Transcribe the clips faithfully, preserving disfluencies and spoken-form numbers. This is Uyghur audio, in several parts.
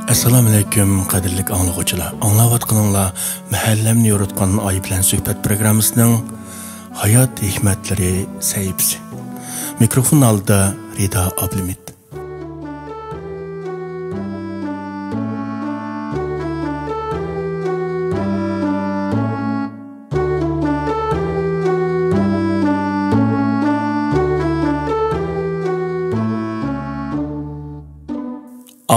ئەسسالامۇئەلەيكۇم، قەدىرلىك ئاڭلىغۇچىلار. ئاڭلاۋاتقىنىڭلار مەھەللەمنى يورۇتقان ئاي بىلەن سۆھبەت پروگراممىسىنىڭ ھايات ھېكمەتلىرى سەھىپىسى. مىكروفون ئالدىدا رىدا ئابلىمىت.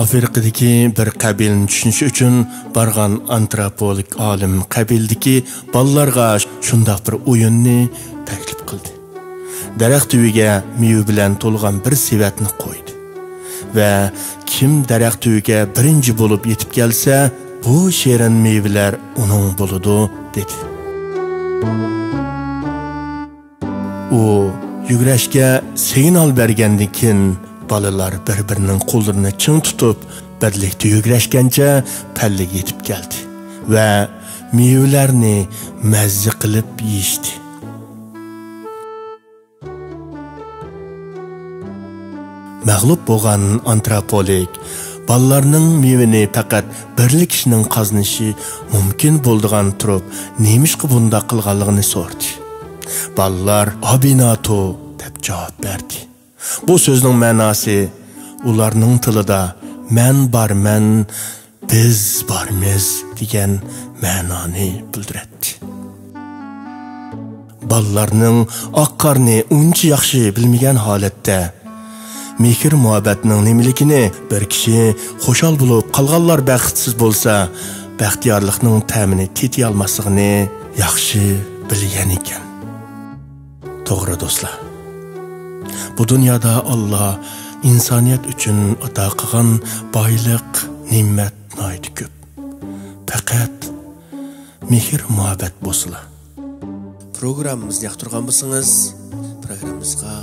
ئافرىقىدىكى بىر قەبىلىنى چۈشىنىش ئۈچۈن بارغان ئانتروپولوگ ئالىم قەبىلىدىكى بالىلارغا شۇنداق بىر ئويۇننى تەكلىپ قىلدى. دەرەخ تۈۋىگە مېۋە بىلەن تولغان بىر سېۋەتنى قويدى ۋە «كىم دەرەخ تۈۋىگە بىرىنچى بولۇپ يېتىپ كەلسە، بۇ شېرىن مېۋىلەر ئۇنىڭ بولىدۇ» دېدى. ئۇ يۈگۈرۈشكە سىگنال بەرگەندىن كېيىن، بالىلار بىر-بىرىنىڭ قوللىرىنى چىڭ تۇتۇپ، بىرلىكتە يۈگۈرۈشكەنچە پەللىگە يېتىپ كەلدى ۋە مېۋىلەرنى مەززە قىلىپ يېيىشتى. مەغلۇپ بولغان ئانتروپولوگ بالىلارنىڭ مېۋىنى پەقەت بىرلا كىشىنىڭ قازىنىشى مۇمكىن بولىدىغان تۇرۇپ، نېمىشقا بۇنداق قىلغانلىقىنى سورىدى. بالىلار «ئابىناتو» دەپ جاۋاب بەردى. بۇ سۆزنىڭ مەناسى ئۇلارنىڭ تىلىدا «مەن بارمەن، بىز بارمىز» دېگەن مەنانى بىلدۈرەتتى. بالىلارنىڭ ئاق قارنى ئۇنچە ياخشى بىلمىگەن ھالەتتە، مېھىر-مۇھەببەتنىڭ نېمىلىكىنى، بىر كىشى خۇشال بولۇپ، قالغانلار بەختسىز بولسا، بەختىيارلىقنىڭ تەمىنى تېتىيالماسلىقىنى ياخشى بىلگەن ئىكەن. توغرا، دوستلار. بۇ دۇنيادا ئاللا ئىنسانىيەت ئۈچۈن ئاتا قىلغان بايلىق، نېمەت ناھايىتى كۆپ. پەقەت مېھىر-مۇھەببەت بولسىلا. پروگراممىمىزنى ياقتۇرغان بولسىڭىز، پروگراممىمىزغا